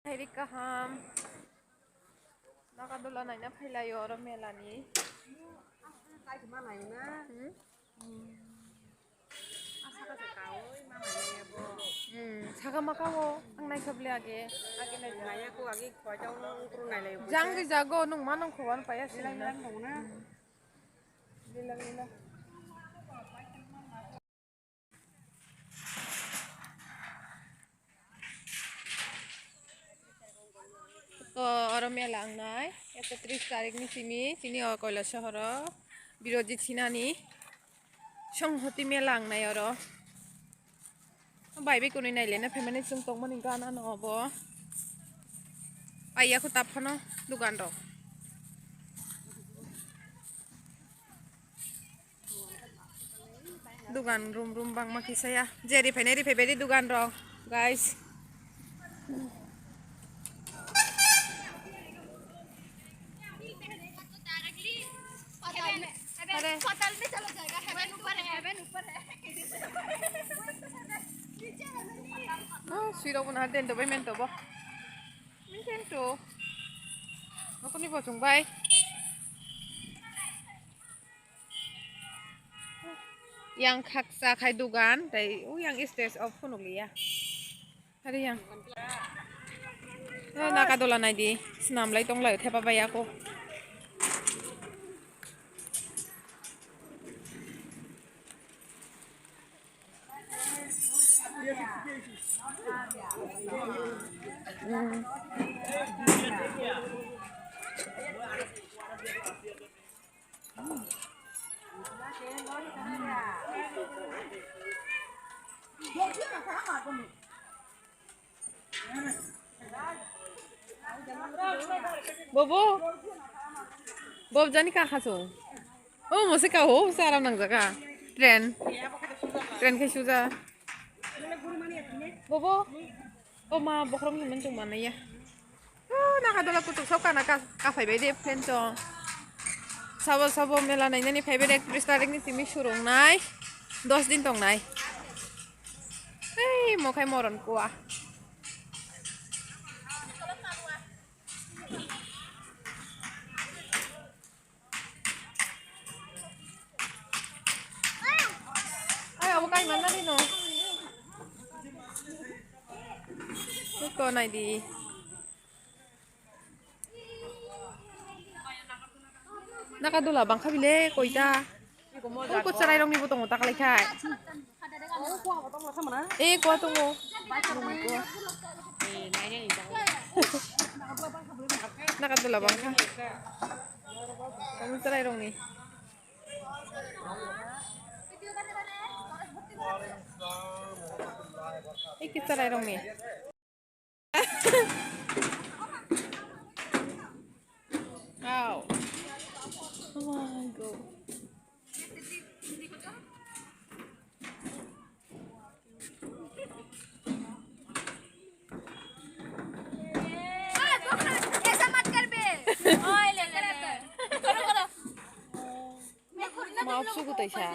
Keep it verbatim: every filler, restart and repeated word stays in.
Hai kaham. Nagadula naina phailaio oro melani. Hmm? Hmm, saka maka o ang naikha bele age, age naikha. Jang di jago nung ma nung khobar paya sini na. Hmm. Lila, lila. O, oro mela wngnai, ekatris tarik ni simi, chini o Kailasohor o, Birojit Sinha ni Songhoti mela wngnai oro. Bai bai kwnwi nailena phaimani chwng tongmani gana no obo. Aiya kho tap phano dugan rok. Dugan rum rum bangma kisa ya. Je riphai nai riphai bai di dugan rok, guys. अरे। Oh, sirok na den do bai men to bo. Min ten to. Nokoni bo chung bai. Yang khaksa khai dugan, tai u yang stage of phunuk liya. Hari yang. Oh, naka dola nai di. Snam lai tong lai thepa bai ako. Hmm. Bobo, Bob jani ka khaso. Oh, mo se ka ho, se aram nang jaga. Train. Train khe suja. Bobo. O ma, bokhorok hinwi chwng manliya. O, naka dola kutuk sok kana ka, kaphai bai de plan chong. Sabo, sabo mela nainani phai bai de, ekatris tarik ni simi surung nai. Dos din tong nai. Ei, mokhai moron kua. Ay, abo kai manna di no. Ko nai di. Naka dola bangkha bile koita. Ko charai rong ni bo tongo taklai khai. Eh, kua tongo. Naka dola bangkha. Kamu charai rong ni. Eh, kita charai rong ni. Wow. Oh my God. ऐसा मत कर बे। ओए ले ले ले। करो, करो। Maaf sugu taisa.